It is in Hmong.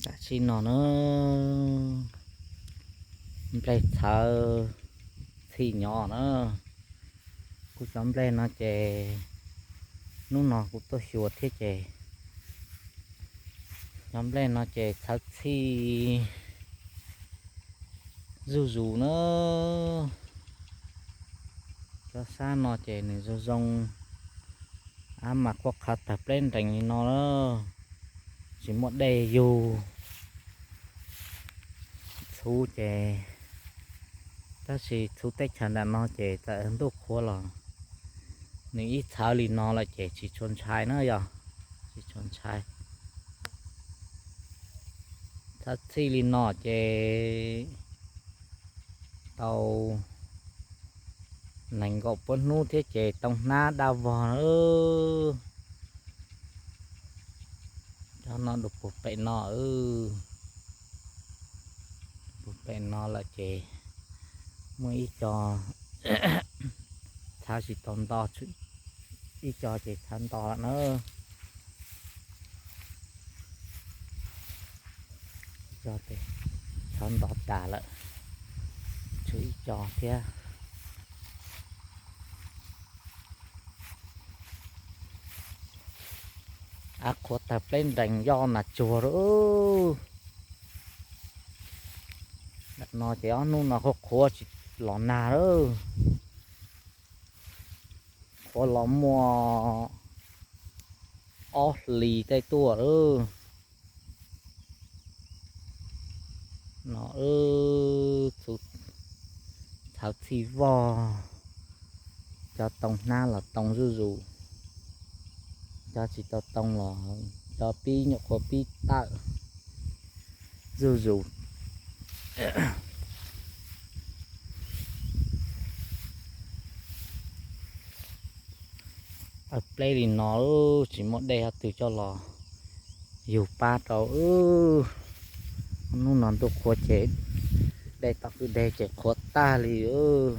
Tam sim no na, nplej txhawv txhij nyob na. Kuv cov nplej no ces hnub no kuv tuaj xyuas thiab ces cov nplej no ces txhawv txhij zuj zus na. Cov sab no ces nws zoo zoo, ab mas kuj qhov tawg pleb nrees li no na, tsis muaj dej yug. Txhuv ces, tab sis txhuv teb chaws nram no ces txawm ntuj qhuav los nws ib txhawv li no lawm ces tsis tshua ntshai na yog, tsis tshua ntshai. Txhawv txhij li no ces tau nees nkaum peb hnub thiab ces tau hnab daj vog. Cov no dua puag pem no, puag pem no lawm ces muaj ib co txhawv tsis tau nto, ib co ces txhawv nto lawm na. Ib co ces txhawv nto tas lawm, tshuav ib co thiab. Av, qhuav tawg pleb nrees yoj nas tsuag lawm. Ntawm no ces ob hnub no qhuav qhuav tsis los nag lawm. Qhuav los muaj ob hlis tej tuaj lawm. No, txhawv txhij vog, cov tau hnab los tau zuj zus, cov tsis tau tau los cov pib nyuam qhuav pib tawm zuj zus. Tawg pleb li no tsis muaj dej qhov twg coj los yug pab rau. Hnub no ntuj qhuav ces dej tom kwj deg ces qhuav tag li lawm.